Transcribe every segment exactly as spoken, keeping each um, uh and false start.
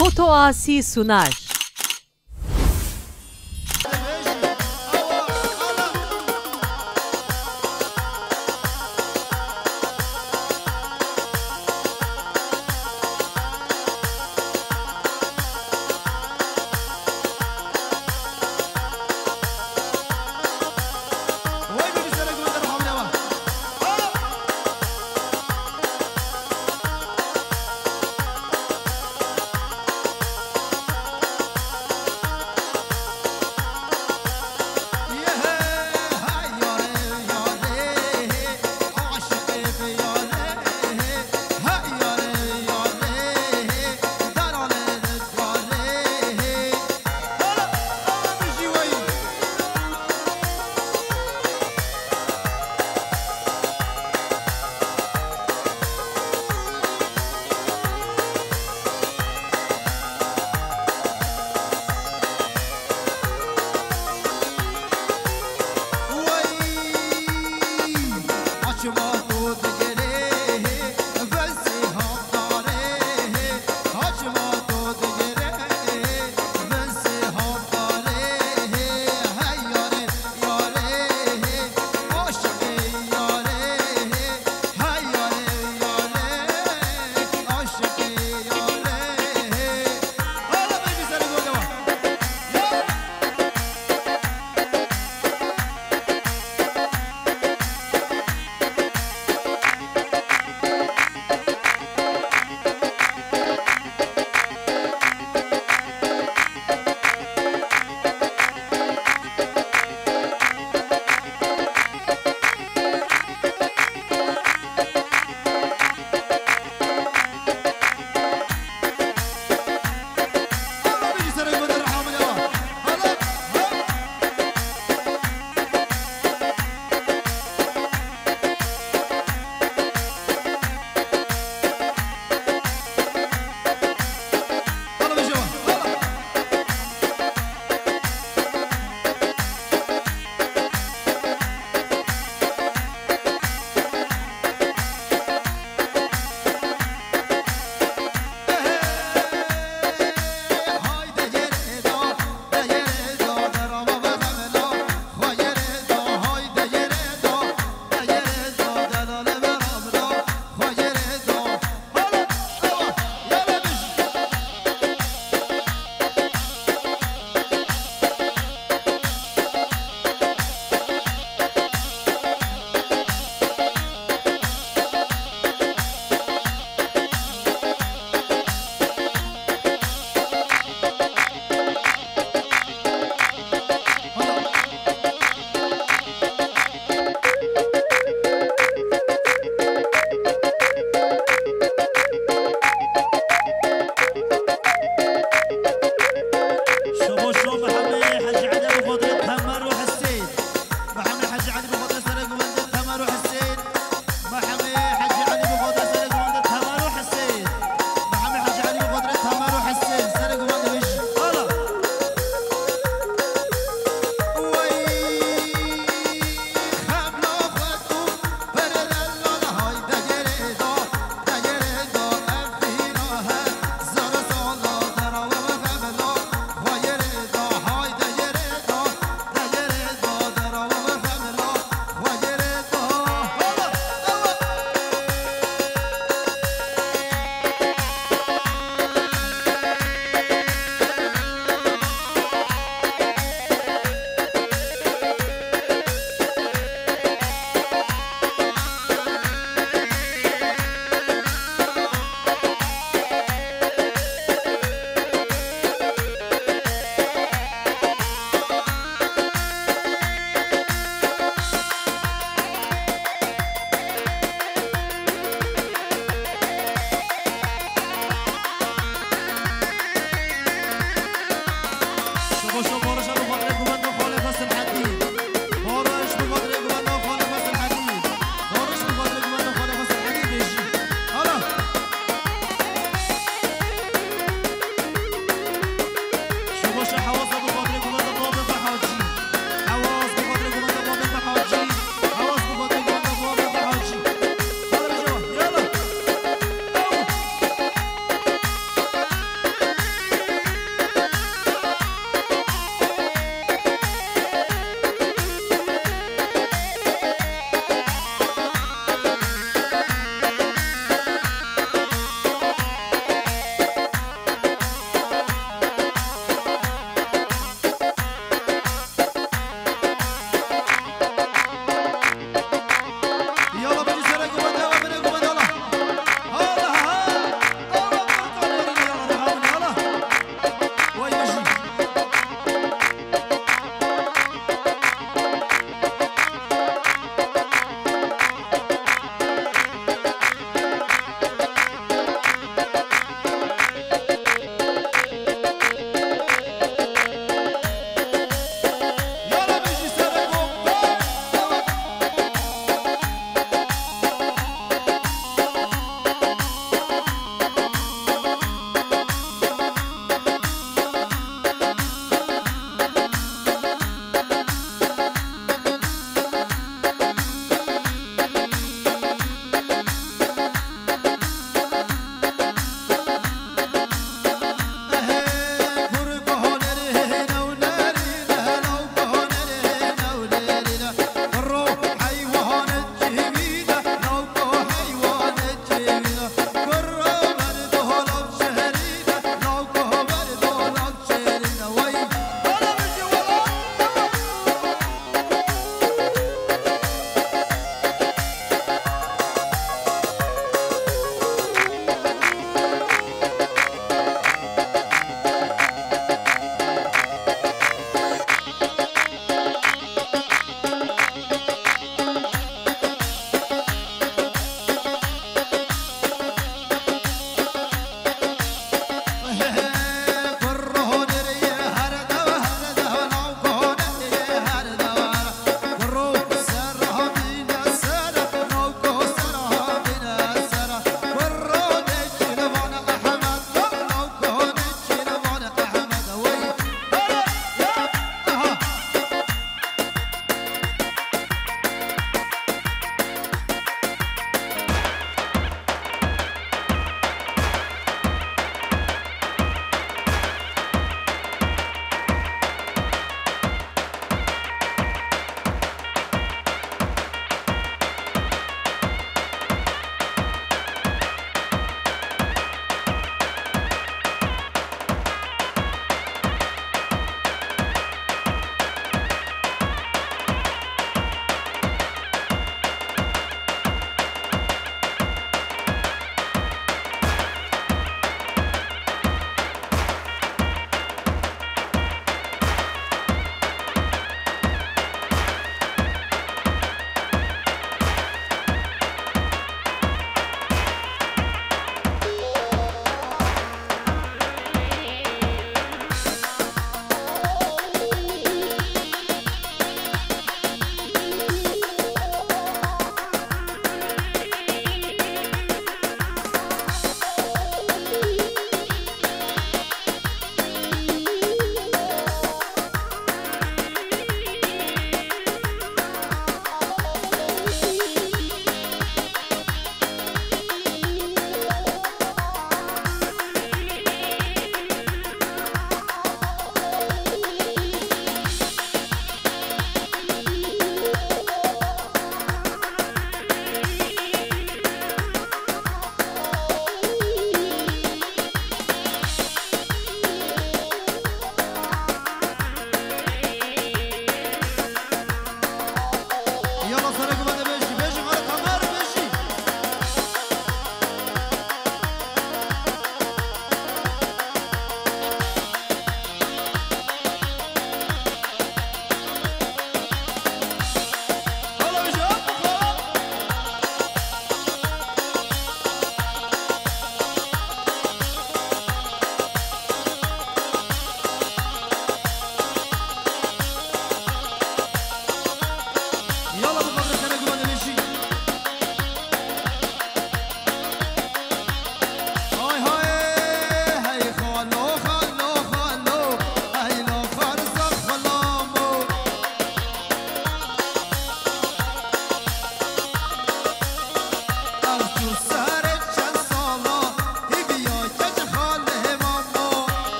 Foto Asi sunar.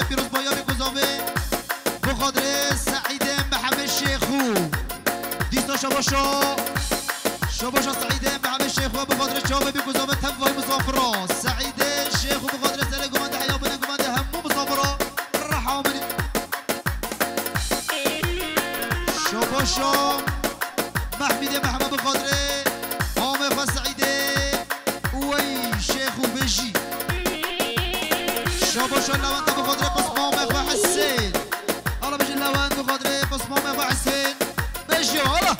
Pîrozbahiya Bêkozavê, bi xatirê Seîdê Mihemed Şêxû. Dîsa şabaşa, şabaşa Seîdê Mihemed Şêxû, bi xatirê çavê Bêkozavê tevayî misafira. Seîdê Şêxû bi xatirê serê gumandê heya binê gumandê hemû misafira. Reha min. Şabaşa Mehmîdê Mehme bi xatirê mamê xwe Seîdê û wey Şêxû bêjî. Şabaşa Lewenta bi xatirê pismamê xwe Hisên. Hala bêjin Lewent bi xatirê pismamê xwe Hisên. Bêjî hala.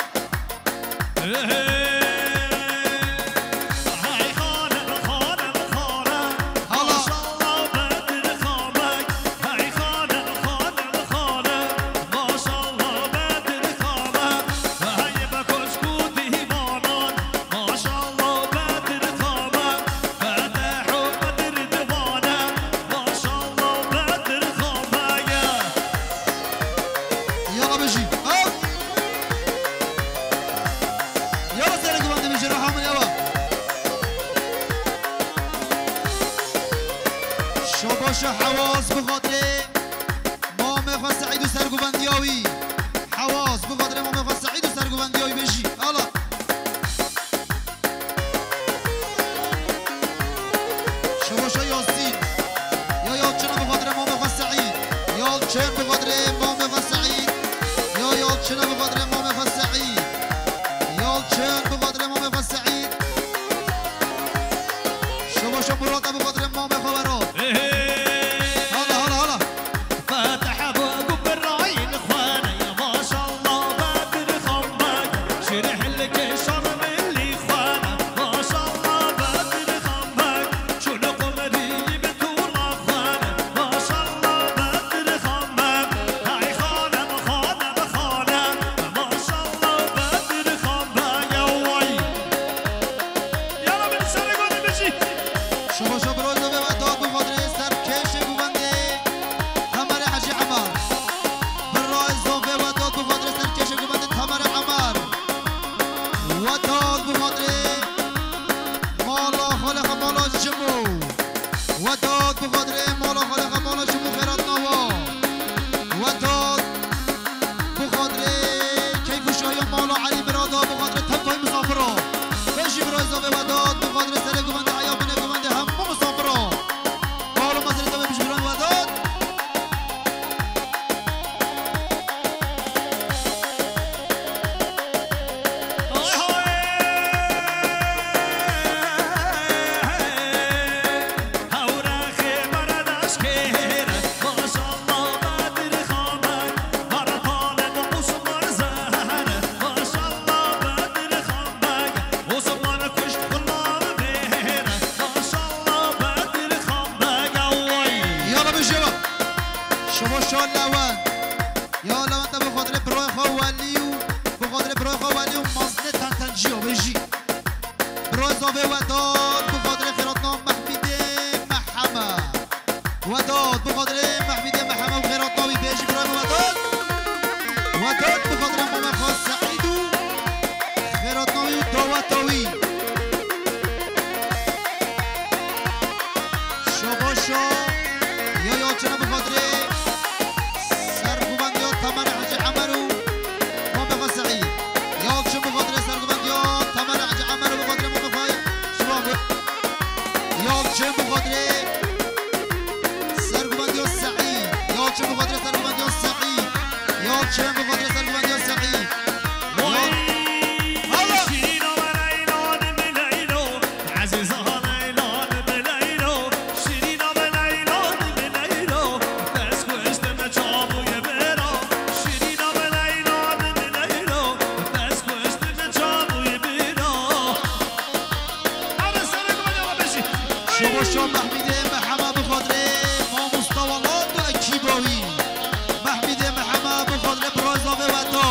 Yala bijî. Ew. Yala serê gumandê bijî, reha min ew e. Şabaşa Hewaz bi xatirê mamê xwe Seîd û serguvendiya wî. Hewaz bi xatirê mamê xwe Seîd û serguvendiya wî bêjî. Ala. Şebaşa Yasîn. Ya Yalçina bi xatirê mamê xwe Seîd. Yalçin bi xatirê mamê xwe Seîd. Ya Yalçina bi xatirê mamê xwe Seîd. Yalçin bi xatirê mamê xwe Seîd. Şebaşa Murata bi xatirê mamê xwe Berat. Hala, hala, hala. Şebaşa Biraza ve Vedat bi xatirê serkêşê guvendê Temerê Hecî Emer. Biraza ve Vedat bi xatirê serkêşê guvendê Temerê Emer. Wedat bi xatirê mala xalê xwe mala Cimo. Wedat bi xatirê mala xalê xwe mala Cimo xêrat nawa. Wedat bi xatirê keyf û şahiya mala Elî Mirada, bi xatirê tevayî misafira. Bêjî biraza ve Wedat, bi xatirê serê guvendê, heya binê guvendê hemû misafira. Balo mezrê tevê bijî bira Wedat. Yala bijî wa. Şebaşa Lewent. Ya Lewent, te bi xatirê birayê xwe Welî û bi xatirê birayê xwe Welî û Mazinê Tentenciya bêjî. Biraza ve Wedat, bi xatirê xêratna Mehmîdê Meheme. Wedat, bi xatirê Mehmîdê Meheme û xêratna wî bêjî birayê Wedat. Wedat, bi xatirê mamê xwe Seîd û xêratna wî û daweta wî. Şabaşa ya Yalçina bi xatirê serguvendiya Temerê Hecî Emer û mamê xwe Seîd. Yalçin bi xatirê serguvendiya Temerê Hecî Emer û bi xatirê mamê xwe Şivan. Yalçin bi xatirê serguvendiya Seîd. Yalçin bi xatirê serguvendiya Seîd. Yalçin bi xatirê serguvendiya Seîd. Yal- Allah! Şebaşa Mehmîdê Mehema bi xatirê mamosta Welat û ekîba wî. Mehmîdê Mehema bi xatirê biraza ve Wedat.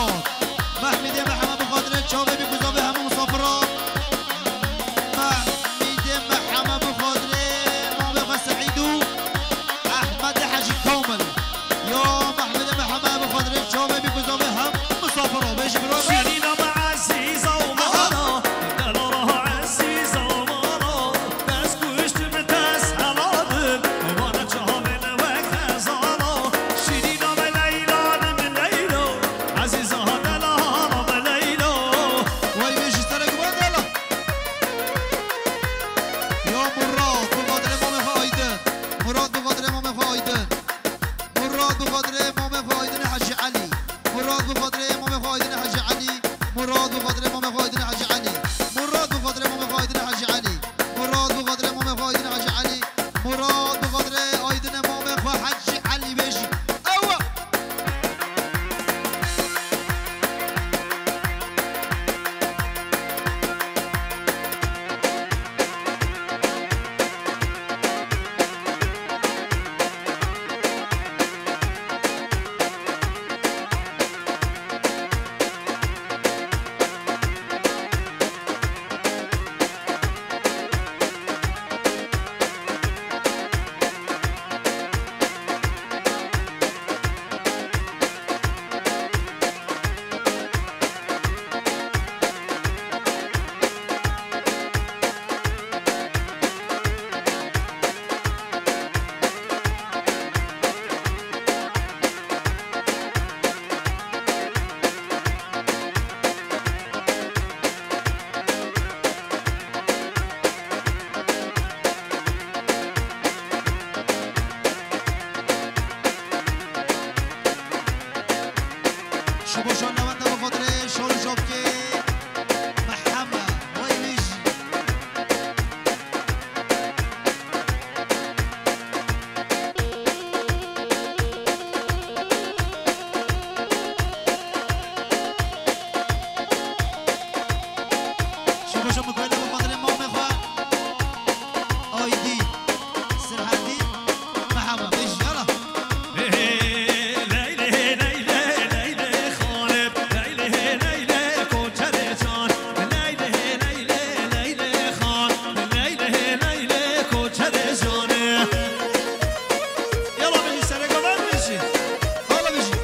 Şubo şo newenda bi xatirê şol jobkê Meheme. Way wî jî. Şubo şo mikoyla bi xatirê mamê xwe. Aydî. Sirhedî. Meheme. Bêjî yala. Yala bijî, sereka me bijî. Hala bijî.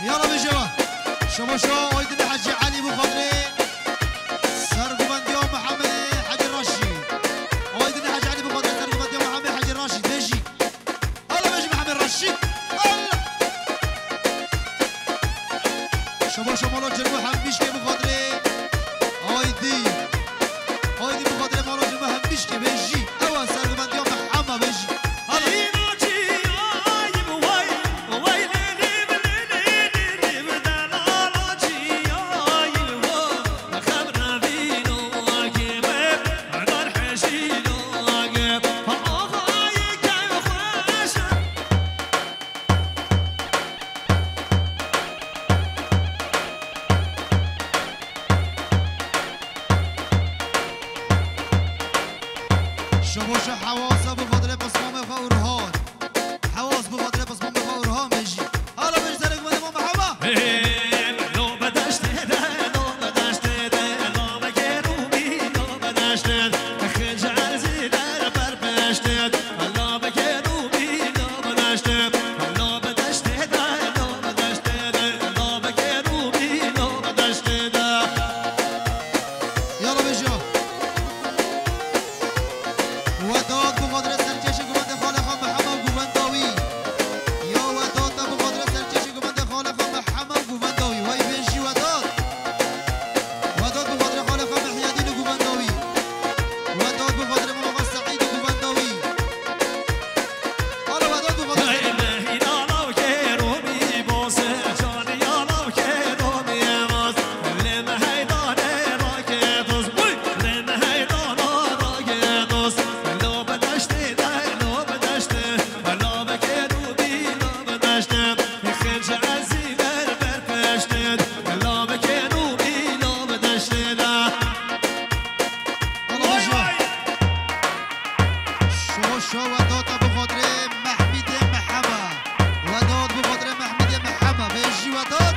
Yala bêje we. Şama şa Aydin Hecî Elî bi xatirê serguvendiya Mehemê Hecî Reşîd. Aydin Hecî Elî bi xatirê serguvendiya Mehemê Hecî Reşîd. Bêjî. Hala bêjî Mehemê Reşîd. Hala. Şama şa mala Cirbo Hembîşkê bi xatirê Aydî. Aydî bi xatirê mala Cirbo Hembîşkê bêjî. Ew e serguvendiya Mehema bêjî. Hala. Şubo şo Hewasa bi xatirê pismamê xwe Orhan. Hewas bi xatirê pismamê xwe Orhan bêjî. Hala bêjî serê guvenê Mehema. Yala bêje. Wedat bi xatirê serkêşê guvendê xalê xwe Mehema û guvenda wî. Ya Wedat te bi xatirê serkêşê guvendê xalê xwe Mehema û guvenda wî. Wey bêjî Wedat. Wedat bi xatirê xalê xwe Mihyedîn û guvenda wî. Wedat bi xatirê mama xwe Seîd û guvenda wî. Hala Wedat bi xatirê Wedata bi xatirê Mehmîdê Mehema. Wedat bi xatirê Mehmîdê Mehema. Bêjî Wedat.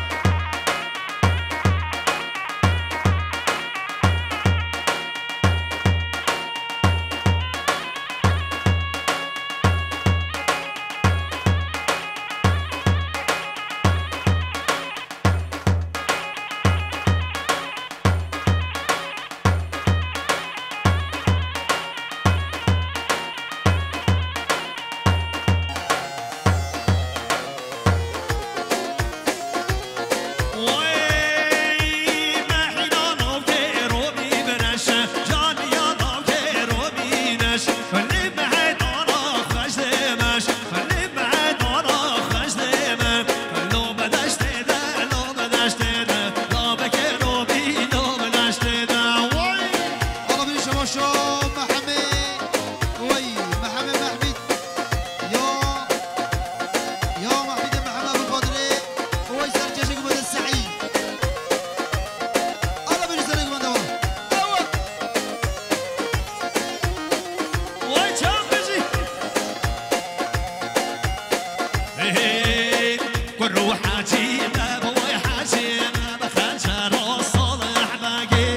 Ala bî şema şo Mehemê. Wey, Mehemê Mehmîd. Ya, ya Mehmîdê Mehema bi xatirê. Wey ser keşik bide sehî. Ala bî serê gumanda wa. Ewa. Wey çav bijî. Hey, hey, hey. Kurû hecî me bi way hecî me bi xencera Salih Begê.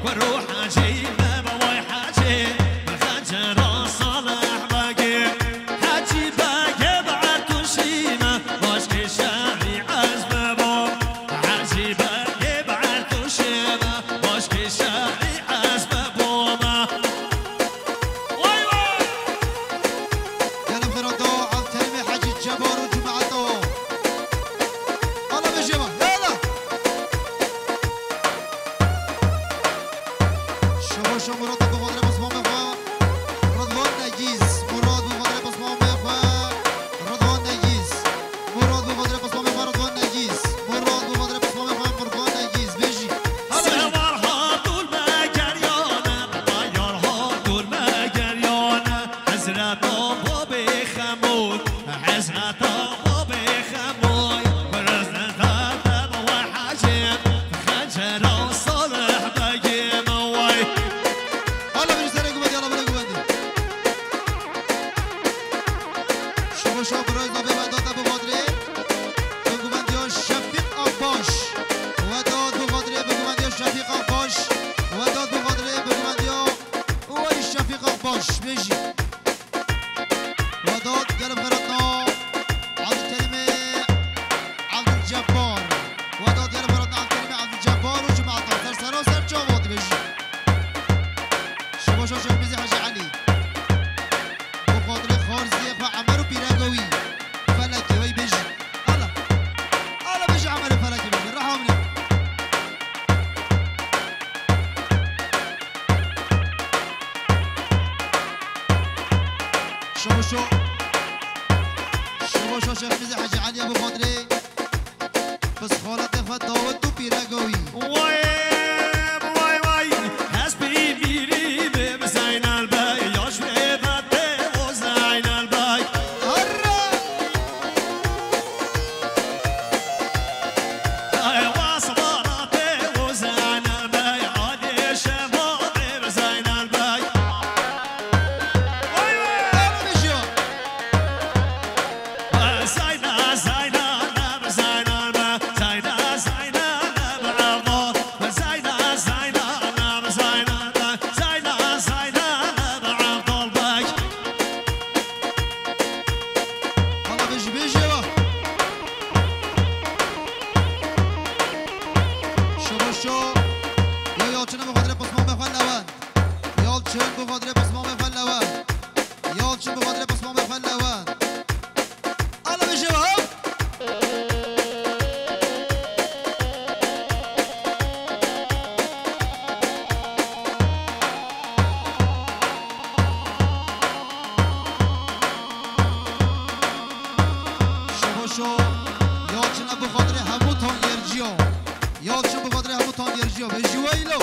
Kurû hecî me bi way hecî bi xencera Salih Begê. Hecî Begê bi ertûşî me başkê şerî ez bibûm. Hecî Begê bi ertûşî me başkê şerî ez bibûm. Vay vay! Gelê xêra da ev terimê Hecî Cebar û cemaeta. Ala bêje va, yala! Şebaşa Murata bi xatirê pismamê xwe. Ridwan Negîz, Murat bi xatirê pismamê xwe. Ridwan Negîz. Murat bi xatirê pismamê xwe, Ridwan Negîz. Murat bi xatirê pismamê xwe, Ridwan Negîz. Bêjî. Ala bêjî. Sevar hatûr me geryane, tayar hatûr me geryane. Hezreta babê Xemûr, Hezreta babê Xemûr, Hezreta babê Hecî, Xencera Salih Begê me way. Ala bêjî serê gumendî, ala bêjî gumendî. Şebaşa birayê Zafê Wedat bi xatirê, bi guvendiya Şefîq Akbaş. Wedat bi xatirê, bi guvendiya Şefîq Akbaş. Wedat bi xatirê, bi guvendiya Wey Şefîq Akbaş. Bêjî. Wedat gelê xêra da Abdulkerimê Abdulcebbar. Wedat gelê xêra da Abdulkerimê Abdulcebbar û cemaeta ser sera ser çava dibêjî. Şebaşa Şêx Mîzî Hecî Elî. Bi xatirê xarziyê xwe Emer û pîreka wî. Felekê wey bêjî. Ala. Ala bêjî Emerê Felekê bêjî. Reha min e. Şebaşo. Şebaşo Şêx Mîzî Hecî Elî ye bi xatirê. Pis xaletê xwe dawet û pîreka wî. Way, way, way. Hespî mîrî bi Zeynel Bey, yaş vê vete o Zeynel Bey. Herre! Ay, was xaletê o Zeynel Bey, adê şema bi Zeynel Bey. Way, way. Zayna, zayna, zayna, zayna, zayna, Abdul. Zayna, zayna, zayna, zayna, Abdul Bey. Hala bêjî, bêjî eva. Şebaşo. Ya Yalçinê bi xatirê pismamê xwe lewend. Yalçin bi xatirê pismamê xwe lewend. Yalçin bi xatirê pismamê xwe lewend. Ala bêje ev. Şebaşo, Yalçin ev bi xatirê hemû tanyerciya. Yalçin bi xatirê hemû tanyerciya. Bêjî weylo.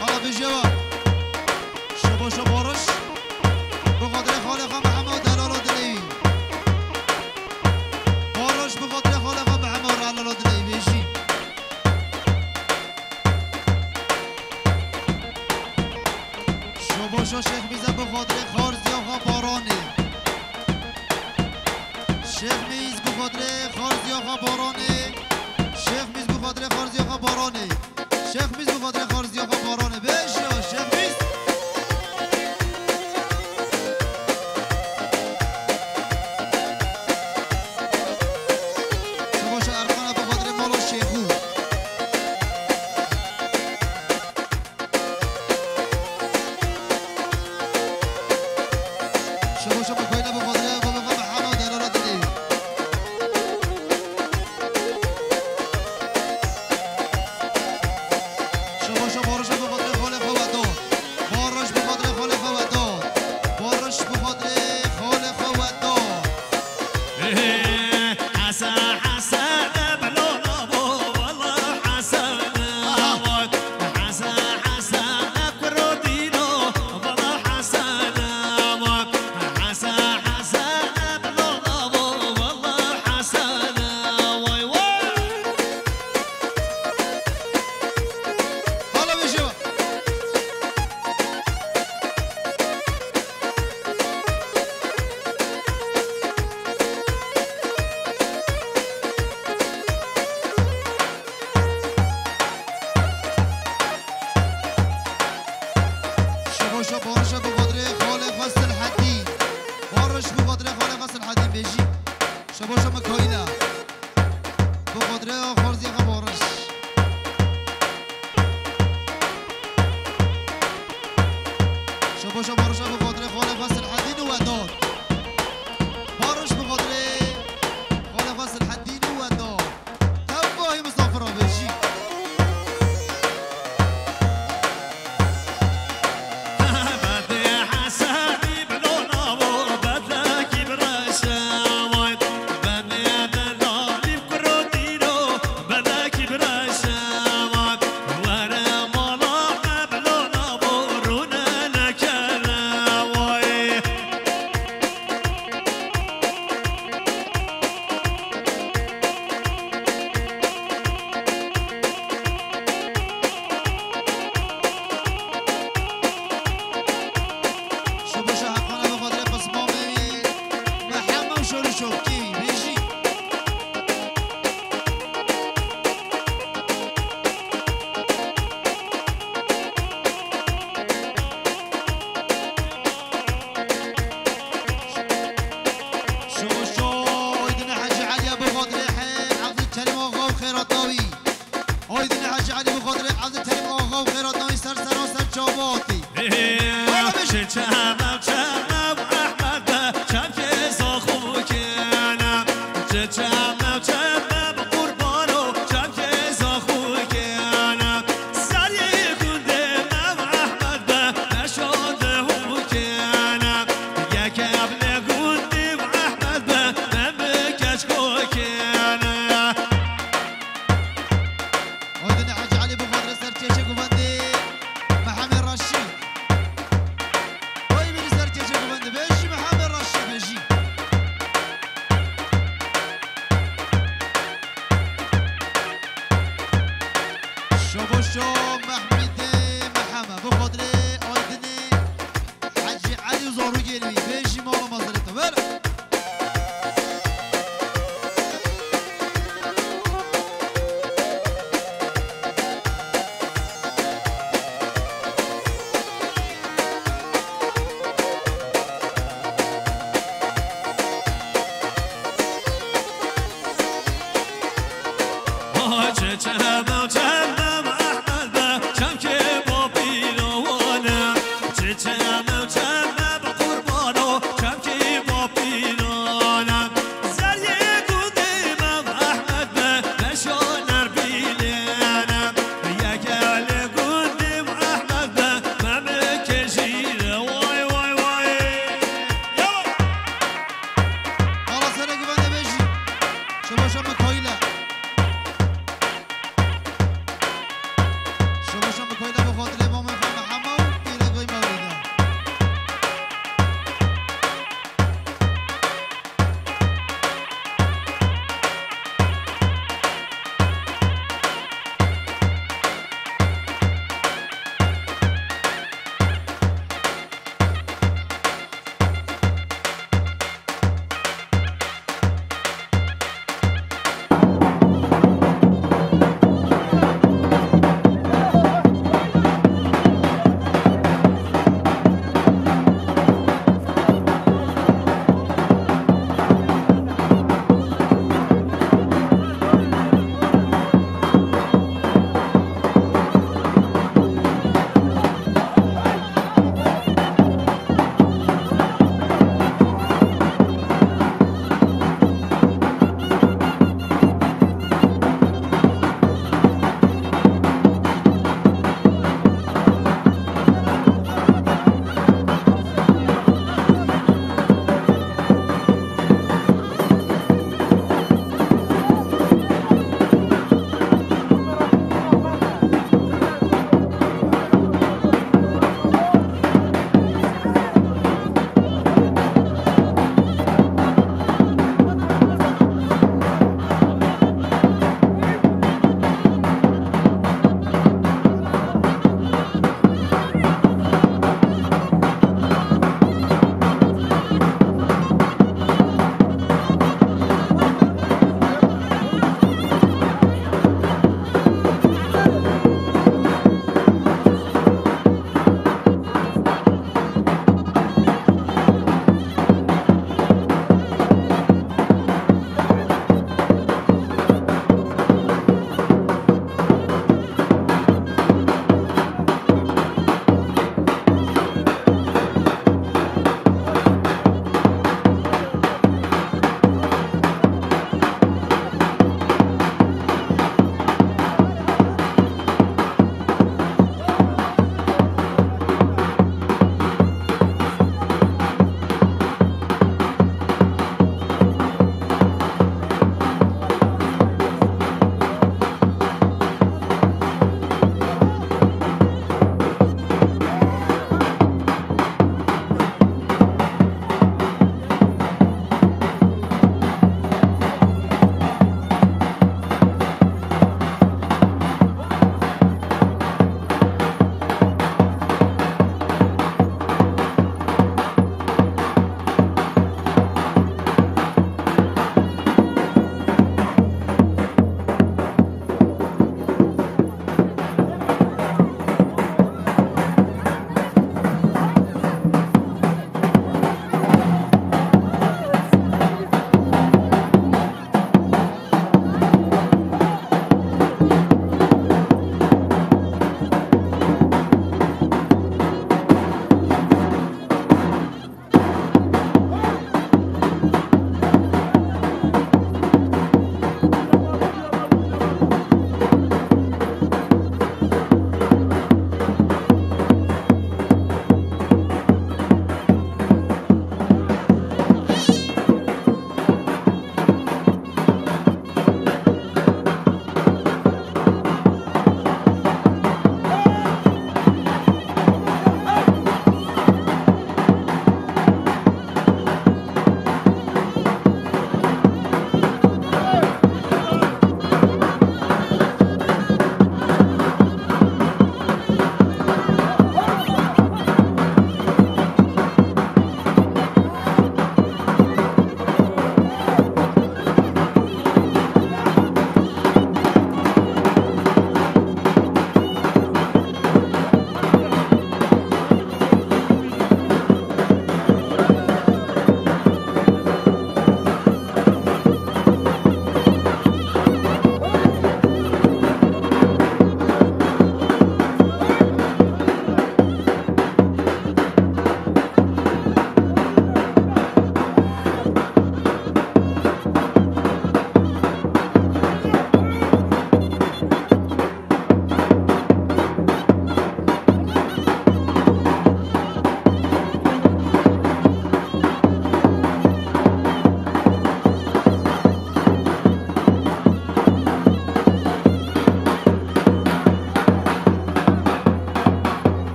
Hala bêje wa. Şebaşo Barış. Bi xatirê xalê xwe. Xatirê Xarziyaxa Baranê. Şêx Mîz bi xatirê Xarziyaxa Baranê. Şêx Mîz bi xatirê Xarziyaxa Baranê. Şêx Mîz bi xatirê Xarziyaxa Baranê. Bêje Şêx Mîz. Şebaşa Erxana bi xatirê mala Şêxû. Şebaşa bi koyna bi xatirê baba xwe Mehema û derara dilê. Şebaşa Barişa bi xatirê xalê xwe Wedo. Bariş bi xatirê xalê xwe Wedo. Bariş bi xatirê xalê xwe Wedo. Hese, hese, de bilo nabo, wala hese, wala hese, hese, kuro dîno, wala hese, hese, hese, de bilo nabo, wala hese, vay, vay. Hala bir şey var. Şebaşa Barişa bi xatirê xalê xwe Silhedîn. Bariş bi xatirê xalê xwe Silhedîn bêjî. Şebaşa Mikaîla. Bi xatirê Xarziyaxa Bariş. Şebaşa Barişa bi xatirê xalê xwe Silhedîn û Wedat.